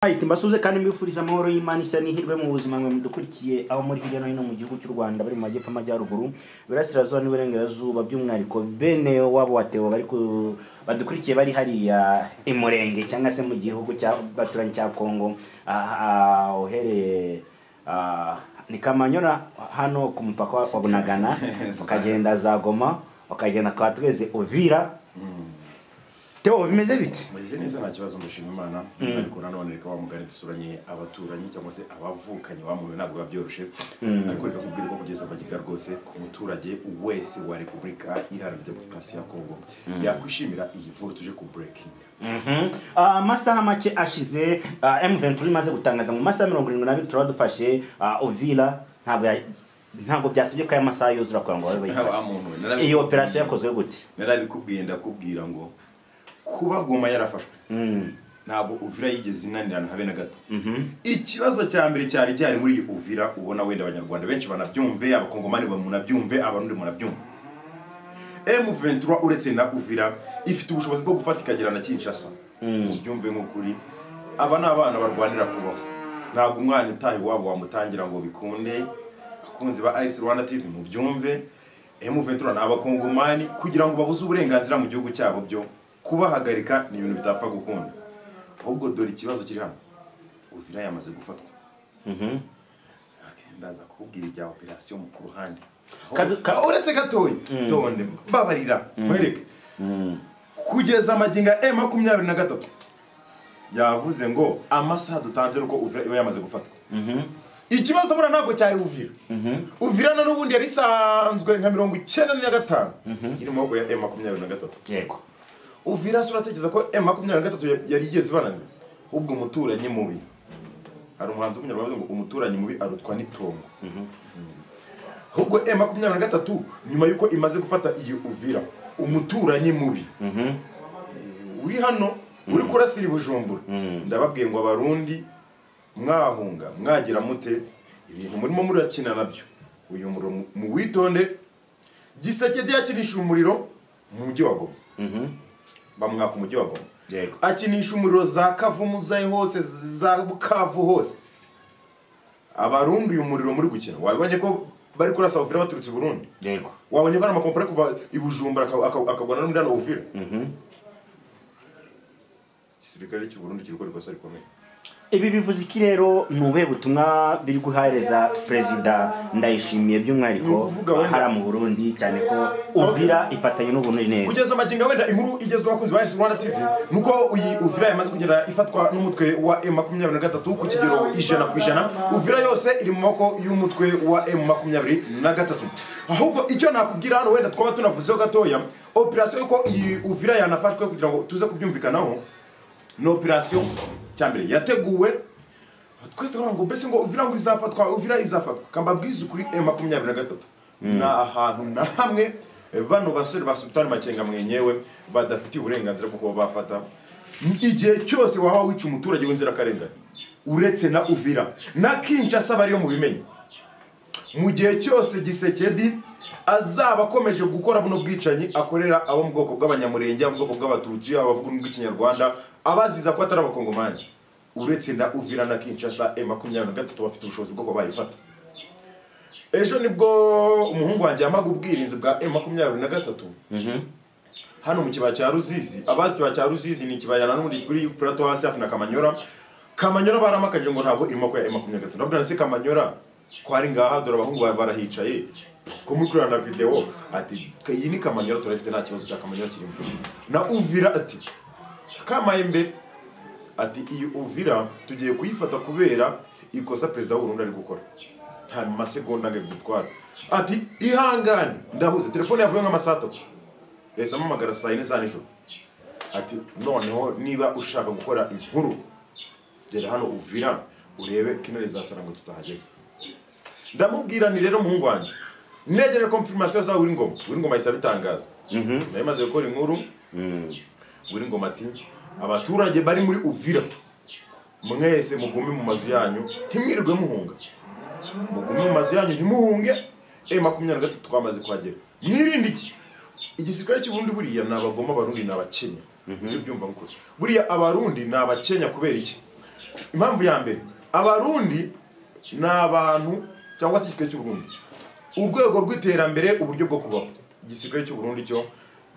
Mbasuze kandi mbifuriza amahoro y'Imana isa n'ihirwe mu buzima mwe mudukurikiye aho muri hirya no hino mu gihugu cy'u Rwanda, bari mu majyepfo, amajyaruguru, iburasirazuba n'iburengerazuba, by'umwihariko bene wabo wa Theo bari badukurikiye bari hariya i Murenge cyangwa se mu gihugu cya baturanyi cya Kongo, uhereye ni Kamanyola hano ku mupaka wa Bunagana, ukagenda za Goma, ukagenda kwa tweze Uvira. Theo, bimeze bite? Meze neza, nta kibazo, ndashima Imana. Ariko nanone reka wa mugani dusuranye abaturanyi cyangwa se abavukanye wa muntu, ntabwo biba byoroshe. Ariko reka nkubwire ko kugeza amagingo rwose ku muturage wese wa Repubulika Iharanira Demokarasi ya Kongo yakwishimira iyi nkuru tuje ku breaking. Amasaha make ashize M23 imaze gutangaza mu masaha 72 turaba dufashe Uvira. Ntabwo byasibye ko aya masaha yuzura kugira ngo babe bayifashe. Iyi operation yakozwe gute? Narabikubwiye, ndakubwira ngo kuba Goma yarafashwe ntabwo Uvira yigeze inanirana habe na gato. Ikibazo cya mbere cyari cyari muri Uvira, ubona wenda abanyarwanda benshi banabyumve, abakongomani bamunabyumve, abarundi munabyumve. M23 uretse na Uvira ifite ubushobozi bwo gufata ikagera na Kinshasa. Mubyumve nk'ukuri, aba ni abana barwanira kubaho. Ntabwo umwana utaha iwabo wamutangira ngo bikunde. Abakunzi ba Ice Rwanda TV mubyumve, M23 ni abakongomani, kugira ngo babuze uburenganzira mu gihugu cyabo byo kubahagarika ni ibintu bitapfa gukunda. Ahubwo dore ikibazo kiri hano, Uvira yamaze gufatwa. Ndaza kukubwira ibya operation ku ruhande. Uretse gatoya, tonde babarira nkwereke. Kugeza amagingo ya M23 yavuze ngo amasaha dutanze nuko Uvira iba yamaze gufatwa. Ikibazo bura ntabwo cyari Uvira. Uvira na n'ubundi yari isanzwe nka 95 iri mu maboko ya M23. Yego. Uvira se uratekereza ko M23 yari igeze ibananira? Ubwo umuturanyi mubi, hari umuhanzi w'umunyarwanda ngo umuturanyi mubi arutwa n'itongo. Ahubwo M23 nyuma yuko imaze gufata iyi Uvira, umuturanyi mubi uri hano uri kurasira i Bujumbura, ndababwiye ngo abarundi mwahunga mwagira mute, ibintu murimo murakina nabyo, uyu muriro muwitonde. Gisekedi yakinisha umuriro mu mujyi wa Goma, bamwaka umujyi wa Goma, akinisha umuriro za Kavumu zayi hose, za Bukavu hose. Abarundi uyu muriro muri gukina, wabonye ko bari kurasa Uvira baturutse i Burundi. Yego. Wabonye ko amakompare kuva i Bujumbura akagwana n'undi hano Uvira. Igisirikare cy'u Burundi kiri gukora ikosa rikomeye. Ibi bivuze iki rero? Ni ubuhe butumwa biri guhereza Perezida Ndayishimiye by'umwihariko hara mu Burundi, cyane ko Uvira ifatanye n'Uburundi neza? Kugeza amagingo wenda inkuru igezweho abakunzi ba Rwanda TV nuko iyi Uvira yamaze kugera ifatwa n'umutwe wa M23 ku kigero 100%. Uvira yose iri mu maboko y'umutwe wa M23. Ahubwo icyo nakubwira hano wenda twaba tunavuzeho gatoya, operation yuko iyi Uvira yanafashwe kugira ngo tuze kubyumvikanaho, ni operation cyambere yateguwe. Twese turavuga ngo mbese ngo Uvira ngo izafatwa, Uvira izafatwa. Kambabwiza kuri M23 na ahantu na hamwe bano basore ba Sultan Makenga mwenyewe badafitiye uburenganzira bwo kuba bafata. Igihe cyose waba wica umuturage w'inzirakarengane, uretse na Uvira na Kinshasa bariyo mubimenye, mu gihe cyose Gisekedi azaba akomeje gukora buno bwicanyi akorera abo mu bwoko bw'abanyamurenge, abo mu bwoko bw'abatutsi, abavuga ururimi rw'ikinyarwanda, abaziza ko atari abakongomani, uretse na Uvira na Kinshasa M23 bafite ubushobozi bwo kuba bayifata. Ejo nibwo umuhungu wanjye yamaga ubwirinzi bwa M23 hano mu kibaya cya Ruzizi. Abazi kibaya cya Ruzizi ni ikibaya na n'ubundi kuri plateau hasi hafi na Kamanyora. Kamanyora baramakajije ngo ntabwo irimo ko ya M23. Ndabona se Kamanyora ko ari ngaha, dore abahungu barahicaye ko muri kurana video, ati iyi ni Kamanyora turafite, nta kibazo cya Kamanyora kirimo. Na Uvira ati kamaye imbere, ati iyi Uvira tugiye kuyifata kubera ikosa perezida w'u Burundi ari gukora, nta masegonda nge gutwara. Ati ihangane, ndahuze telefone yavuye nk'amasaha 3, yahise ampamagara saa 4 za nijoro, ati noneho niba ushaka gukora inkuru gera hano Uvira urebe kinare za Sarangwe tutahageze. Ndamubwira ni rero muhungu wanjye negereje confirmation za Wiringoma. Wiringoma yahise abitangaza. Nayo imaze gukora inkuru. Wiringoma ati abaturage bari muri Uvira mwese mugume mu mazu yanyu, ntimwirirwe muhunga, mugume mu mazu yanyu ntimuhunge. M23 twamaze kuhagera, mwirinde iki? Igisirikare cy'u Burundi buriya ni abagoma, abarundi ni abakenya. Ibyo byumva nk'ukuri, buriya abarundi ni abakenya kubera iki? Impamvu ya mbere, Abarundi ni abantu cyangwa se igisirikare cy'u Burundi, urwego rw'iterambere, uburyo bwo kubaho. Igisirikare cy'u Burundi cyo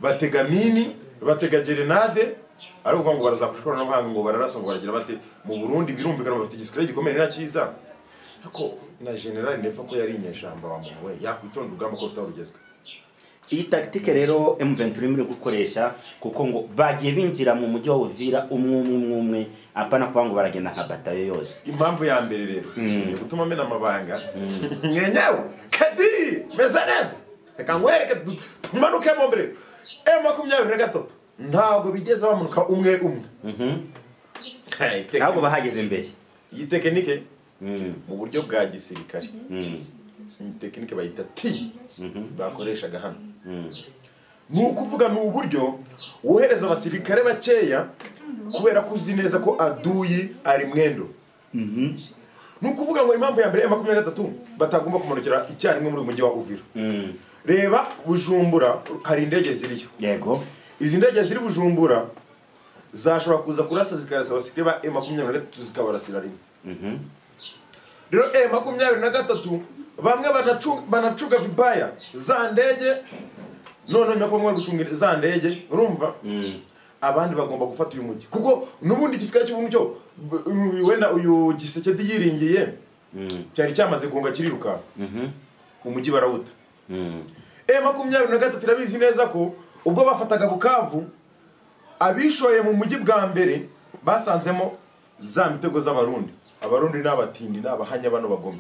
batega mini, batega gerenade, ariko ngo barazakoresha ikoranabuhanga ngo bararasa ngo baragira bate. Mu Burundi birumvikana bafite igisirikare gikomeye na cyiza, ariko na General Neva ko yari inyeshamba wa muntu we yakwitonda urugamba ko rufite aho rugezwe. Iyi tactique rero M23 iri gukoresha, kuko ngo bagiye binjira mu mujyi wa Uvira umwe umwe umwe, apana kuba ngo baragenda nka batayo yose. Impamvu ya mbere rero ni gutuma mena amabanga nyenyewe kadi meze neza, reka nkwereke tumanukemo mbere. M23 ntabwo bigeze bamanuka umwe umwe, ntabwo bahageze imbere. Iyi tekinike mu buryo bwa gisirikare, iyi tekinike bayita T bakoreshaga hano. Ni ukuvuga ni uburyo wohereza abasirikare bakeya kubera ko uzi neza ko aduyi ari mwendo. Ni ukuvuga ngo impamvu ya mbere M23 batagomba kumanukira icyarimwe muri mujyi wa Uvira. Reba Bujumbura hari indege ziriyo. Yego. Izi ndege ziri Bujumbura zashobora kuza kurasa zikarasa abasirikare ba M23 zikabarasira rimwe. Rero M23 bamwe banacuga vibaya za ndege, none nyako bamwe gucunga za ndege, urumva? Abandi bagomba gufata uyu mujyi, kuko nubundi igisirikare cy'u Burundi cyo wenda uyu Gisekedi yiringiye cyari cyamaze guhunga kiriruka, umujyi barawuta. M23 irabizi neza ko ubwo bafataga Bukavu, abishoye mu mujyi bwa mbere basanzemo za mitego z'Abarundi. Abarundi n'abatindi n'abahanya bano bagome.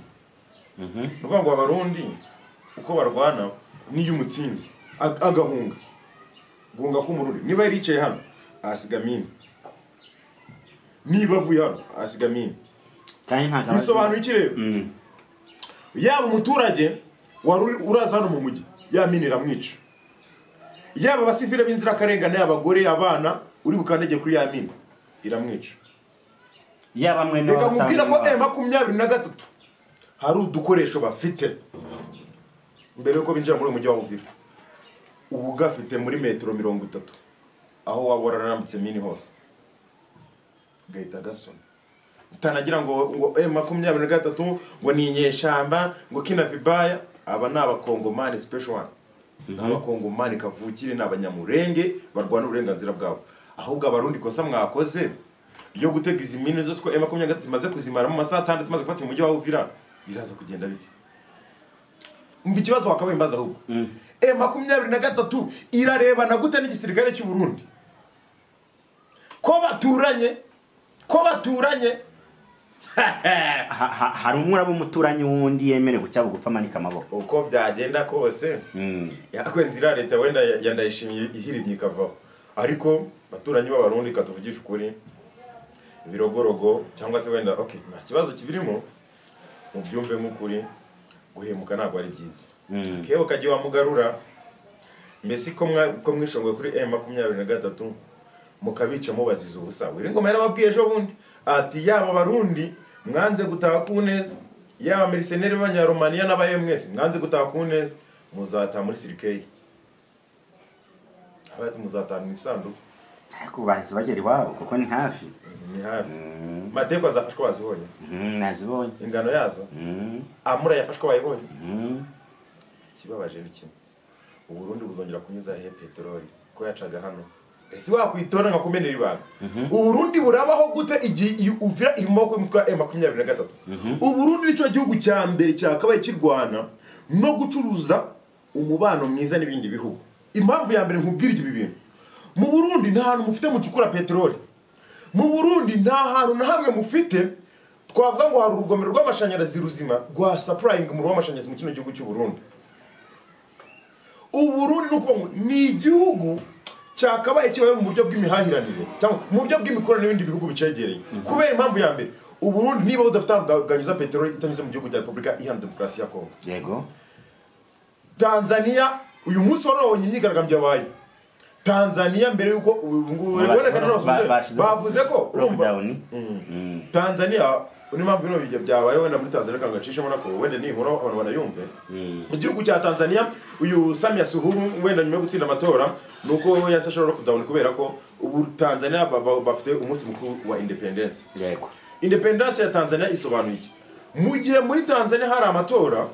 Nuvuga ngo Abarundi uko barwana niyo umutsinzi agahunga guhunga k'Umurundi, niba yaricaye hano asiga mine, niba avuye hano asiga mine. Kandi ntago bisobanuye iki rero? Yaba umuturage wari uraza hano mu mujyi, ya mine iramwica. Yaba abasivile b'inzirakarengane, abagore, abana, uri bukandege kuri ya mine iramwica. Yaba mwene reka nkubwira ko M23 hari udukoresho bafite mbere yuko binjira muri mujyi wa Uvira, ubu gafite muri metero 30 aho waba wararambitse mini hose gahita gasona. Utanagira ngo M23 ngo ni inyeshamba ngo kina vibaya. Aba ni abakongomani special one, ni abakongomani kavukire, ni abanyamurenge barwana uburenganzira bwabo. Ahubwo Abarundi kosa mwakoze ryo gutega izi mine zose ko M23 imaze kuzimara mu masaha 6 imaze gufata umujyi wa Uvira, biraza kugenda bite? Umva ikibazo wakabaye imbaza ahubwo. M23 irarebana gute n'igisirikare cy'u Burundi? Ko baturanye, ko baturanye. Hari umwe abo umuturanyi wundi yemere gucya bugufa amanika amaboko. Uko byagenda kose yakwenze leta wenda yandayishimiye ihirimye ikavaho, ariko baturanyi b'Abarundi katuvugisha ukuri, ibirogorogo cyangwa se wenda okay nta kibazo kibirimo, mubyumve nk'ukuri, guhemuka ntabwo ari byiza. Kebo kagiye wamugarura mbese ko mwishongoye kuri M23 mukabica mubaziza ubusa. Wiringoma yarababwiye ejo bundi ati yaba Barundi mwanze gutaha ku neza, yaba mercenaires b'Abanyaromania n'abaye mwese mwanze gutaha ku neza, muzataha muri sirikeyi, abati muzataha mu isanduku. Ariko bahise bagera iwabo kuko ni hafi. Ni hafi. Mateko azafashwa bazibonye. Nazibonye. Ingano yazo. Amura yafashwa bayibonye. Kibabaje ni kimwe. Uburundi buzongera kunyuza he peteroli ko yacaga hano. Ese wakwitora nka kumenera ibanga. Uburundi burabaho gute igihe Uvira iri mu maboko y'umutwe wa M23? Uburundi nico gihugu cya mbere cyakabaye kirwana no gucuruza umubano mwiza n'ibindi bihugu. Impamvu ya mbere nkubwira ibi bintu, mu Burundi nta hantu mufite mucukura peteroli. Mu Burundi nta hantu na hamwe mufite twavuga ngo hari urugomero rw'amashanyarazi ruzima rwa supplying umuriro w'amashanyarazi mu kino gihugu cy'u Burundi. Uburundi nuko ni igihugu cyakabaye kibaye mu buryo bw'imihahiranire cyangwa mu buryo bw'imikorano n'ibindi bihugu bicegereye. Kubera impamvu ya mbere, Uburundi niba budafite ahantu bwanyuza peteroli itanyuze mu gihugu cya Repubulika Iharanira Demokarasi ya Kongo. Yego. Tanzania uyu munsi warabonye imyigaragambyo yabaye. Tanzania mbere yuko bavuze ko urumva Tanzania ni mpamvu bino bijya byabaye wenda muri Tanzania kanga cishemo nako wenda ni inkuru abantu banayumve. Mu gihugu cya Tanzania uyu Samia Suluhu wenda nyuma yo gutsinda amatora nuko yasashe lockdown kubera ko ubu Tanzania bafite umunsi mukuru wa independence. Yego. Independence ya Tanzania isobanuye iki? Mu gihe muri Tanzania hari amatora,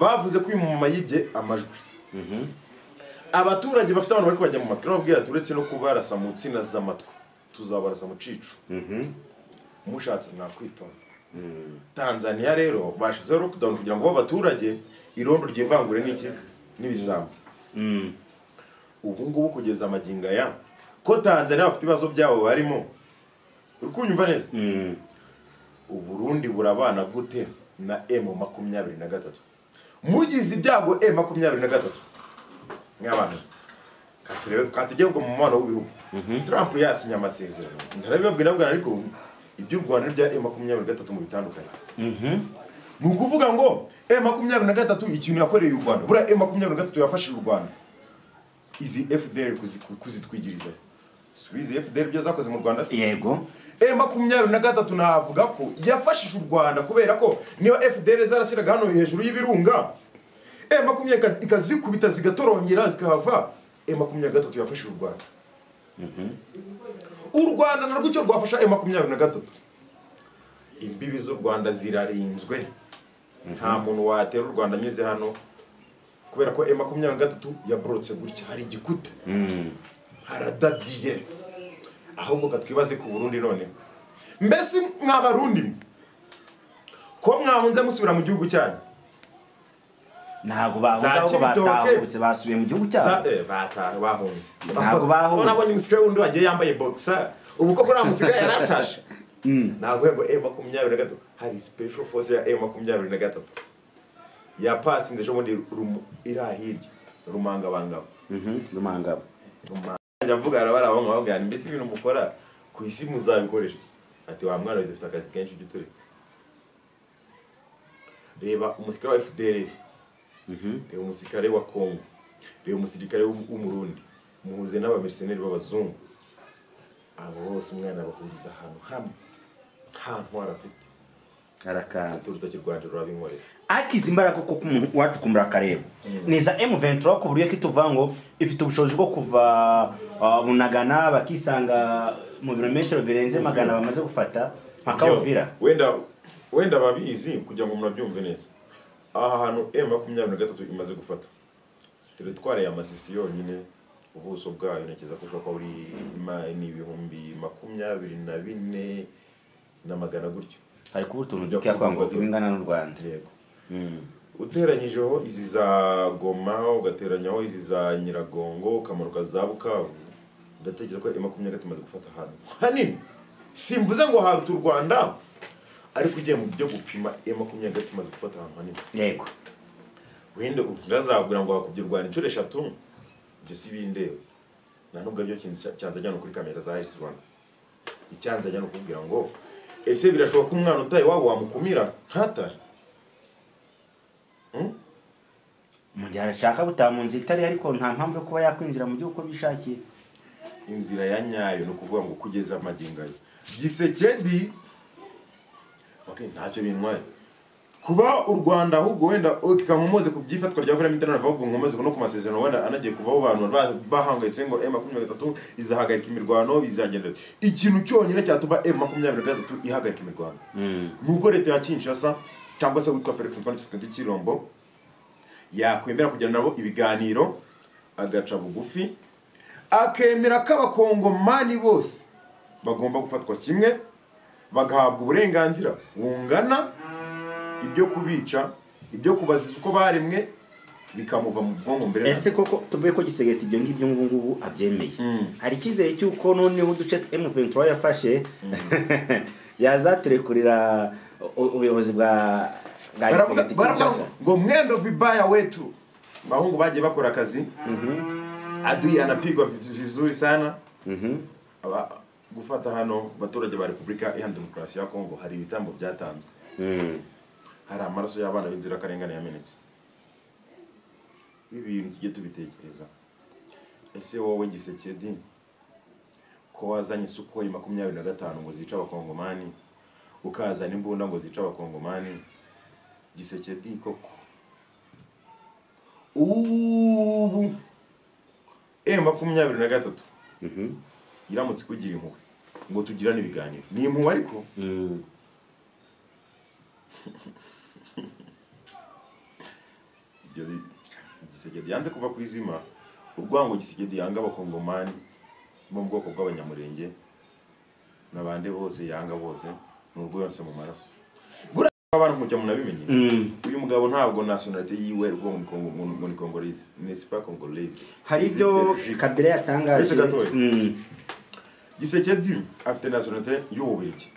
bavuze ko uyu mumama yibye amajwi. Abaturage bafite abantu bari kubajya mu matwi bababwira ati uretse no kubarasa mu nsina z'amatwi, tuzabarasa mu cicu. Mushatse mwakwitonda. Tanzania rero bashizeho lockdown kugira ngo abaturage irondo ryivangure n'iki n'ibisambo. Ubu ngubu kugeza amagingo aya ko Tanzania bafite ibibazo byabo barimo, uri kunyumva neza? Uburundi burabana gute na M23? Mugize ibyago M23 nk'abantu katurebe katujye mu mubano w'ibihugu. Trump yasinye amasezerano, ntarabibabwira bwana, ariko iby'u Rwanda bya M23 mu bitandukanye. Ni ukuvuga ngo M23 ikintu yakoreye u Rwanda, buriya M23 yafashije u Rwanda izi FDL kuzitwigiriza. Subize FDL byo zakoze mu Rwanda se? Yego. M23 navuga ko yafashije u Rwanda kubera ko niba FDL zarasiraga hano hejuru y'ibirunga, M23 ikazikubita zigatorongera zikahava. M23 yafashije u Rwanda. U Rwanda narwo icyo rwafasha M23, imbibi z'u Rwanda zirarinzwe, nta muntu watera u Rwanda anyuze hano kubera ko M23 yaborotse gutya, hari igikuta, haradadiye. Ahubwo katwibaze ku Burundi none, mbese mwabarundi ko mwahunze musubira mu gihugu cyanyu? Ntabwo bahunze, batahutse basubiye mu gihugu cyabo. Bahunze. Ntabwo bahunze. Nabonye umusirikare wundi wagiye yambaye boxer, ubu koko uriya musirikare yaratashe. Ntabwo ngo M23 hari special force ya M23 yapasinze ejo bundi iri hirya Rumangabangabo. Rumangabo. Njya mvuga arabara babwira mbese ibintu mukora ku isi muzabikoresha. Ati wa mwana we dufite akazi kenshi ujye utureka. Reba umusirikare wa FDL, reba umusirikare wa Congo, reba umusirikare w'Umurundi, muhuze n'abamerceneri b'abazungu. Abo bose umwana bahuriza ahantu hamwe, nta ntwara afite. Arakanda urutoki rwanje rurabinkorera. Akiza imbaraga koko umuntu wacu kumura akareba. Niza M23 ku buryo kituvuga ngo ifite ubushobozi bwo kuva Bunagana bakisanga mu birometero birenze magana bamaze gufata mpaka Uvira. Wenda babizi kugira ngo murabyumve neza. Aha hantu M23 imaze gufata teritware ya Masisi yonyine, ubuso bwayo ntekereza ko ushobora kuba uri ni 24,400 na magana gutyo. Hari kuba utuntu duke kwangwa ibingana n'u Rwanda. Yego. Uteranyijeho izi za Goma, ugateranyaho izi za Nyiragongo, ukamanuka za Bukavu, ndatekereza ko M23 imaze gufata ahantu hanini. Simvuze ngo haruta u Rwanda, ariko ugiye mu byo gupima M23 imaze gufata ahantu hanini. Yego. Wenda ndazabwira ngo wakubye u Rwanda inshuro 3, ibyo si bindeba. Nta nubwo aribyo kintu cyanzajya no kuri kamera za Iris Rwanda. Icyanzajya no kubwira ngo ese birashoboka ko umwana utaye wabo wamukumira ntatahe? Mu gihe arashaka gutaha mu nzira itari, ariko nta mpamvu yo kuba yakwinjira mu gihugu uko bishakiye. Inzira ya nyayo ni ukuvuga ngo kugeza amagingo aya Gisekedi, okay, ntacyo bintwaye kuba u Rwanda, ahubwo wenda kankomoze ku byifatwa rya Vladimir Putin, ahubwo nkomoze no ku masezerano wenda anagiye kubaho abantu bahangayitse ngo M23 izahagarika imirwano, bizagenda. Ikintu cyonyine cyatuma M23 ihagarika imirwano nuko leta ya Kinshasa cyangwa se witwa Felix Antoine Tshisekedi Tshilombo yakwemera kugirana nabo ibiganiro, agaca bugufi, akemera ko abakongomani bose bagomba gufatwa kimwe, bagahabwa uburenganzira bungana, ibyo kubica, ibyo kubaziza uko baremwe bikamuva mu bwonko mbere. Ese koko tuvuye ko Gisegeti ibyo ngibyo ngubu abyemeye, hari icyizere cy'uko noneho uduce M23 yafashe yazaturekurira ubuyobozi bwa Gisegeti? Ngo mwendo vibaya wetu, bahungu bagiye bakora akazi. Adui anapigwa vizuri sana. Gufata hano baturage ba Republika Iharanira Demokarasi ya Kongo hari ibitambo byatanzwe. Hari amaraso y'abana b'inzirakarengane yamenetse. Ibintu tujye tubitekereza. Ese wowe Gisekedi ko wazanye Sukhoi 25 ngo zica abakongomani, ukazana imbunda ngo zica abakongomani, Gisekedi koko ubu M23 iramutse kugira impuhwe Ngo tugirane ibiganiro. Ni impuhwe ariko. Ibyo Gisekedi yanze kuva ku izima, urwango Gisekedi yanga abakongomani bo mu bwoko bw'abanyamurenge n'abandi bose yanga bose ni urwo yonse mu maraso. Buriya abantu mujya munabimenye. Uyu mugabo ntabwo nationalité yiwe rwo mu Congo ngo ni Congolese, n'est pas Congolese. Hari ibyo Kabila yatangaje. Uretse gatoya. Gisekedi afite nationalité y'Ububiligi.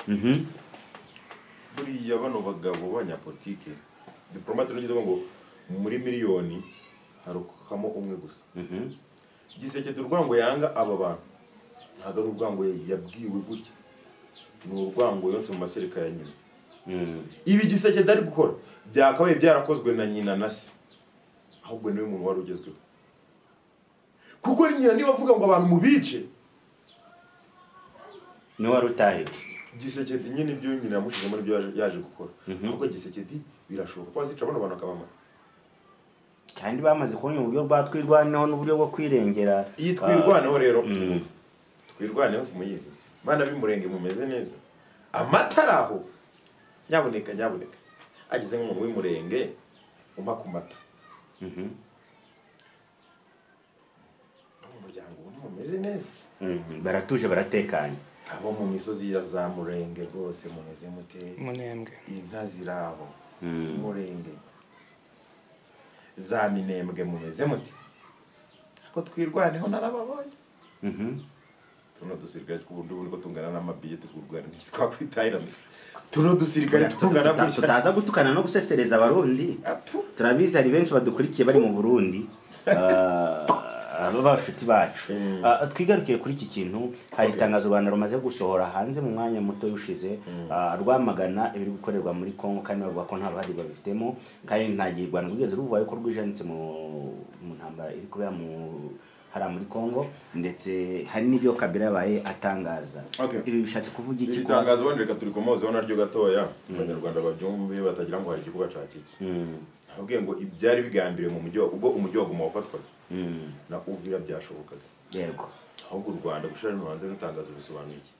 Buriya bano bagabo b'abanyapolitike diplomate n'ugeze ngo muri miliyoni harukamo umwe gusa. Gisekedi urwango yanga aba bantu ntabwo ari urwango yabwiwe gutya, ni urwango yonse mu masereka ya nyina. Ibi Gisekedi ari gukora byakabaye byarakozwe na nyina na se, ahubwo niwe muntu wari ugezweho. Kuko nyina niba avuga ngo abantu mubice, niwe wari utahiwe. Gisekedi nyine ibyo nyina yamushizemo nibyo yaje gukora. Ahubwo Gisekedi birashoboka ko azica bano bantu akabamara. Kandi bamaze kubona uburyo bwa twirwaneho n'uburyo bwo kwirengera. Iyi twirwaneho rero, twirwaneho simuyizi. Bana b'Imurenge mumeze neza. Amatara aho nyaboneka nyaboneka. Agize nk'umuntu w'Imurenge umpa ku mata. Umuryango ubu mumeze neza. Baratuje baratekanye. Abo mu misozi ya za Murenge rwose mumeze mute? Munembwe. Inka zirabo. Murenge. Za Minembwe mumeze mute? Ako twirwaneho narababonye. Tuno dusirikare tw'ubundi ubundi ko tungana n'amabiye tukurwana twakwitahira. Tuno dusirikare tungana gutya. Tutaza gutukana no gusesereza abarundi. Turabizi hari benshi badukurikiye bari mu Burundi. Aba bashuti bacu. Twigarukiye kuri iki kintu, hari itangazo Rwanda rumaze gusohora hanze mu mwanya muto ushize, rwamagana ibiri gukorerwa muri Kongo, kandi bavuga ko nta ruhare babifitemo, kandi nta gihe Rwanda rwigeze ruvuga ko rwijanitse mu ntambara iri kubera mu hara muri Kongo, ndetse hari n'ibyo Kabila yabaye atangaza. Ibi bishatse kuvuga iki? Iri tangazo wenda reka turikomozeho naryo gatoya, abanyarwanda babyumve batagira ngo hari igikuba cacitse. Nababwiye ngo ibyari bigambiriwe mu mujyi ubwo umujyi wa Goma wafatwaga na Uvira byashobokaga. Yego. Ahubwo u Rwanda gushira no hanze n'utangazo bisobanuye iki?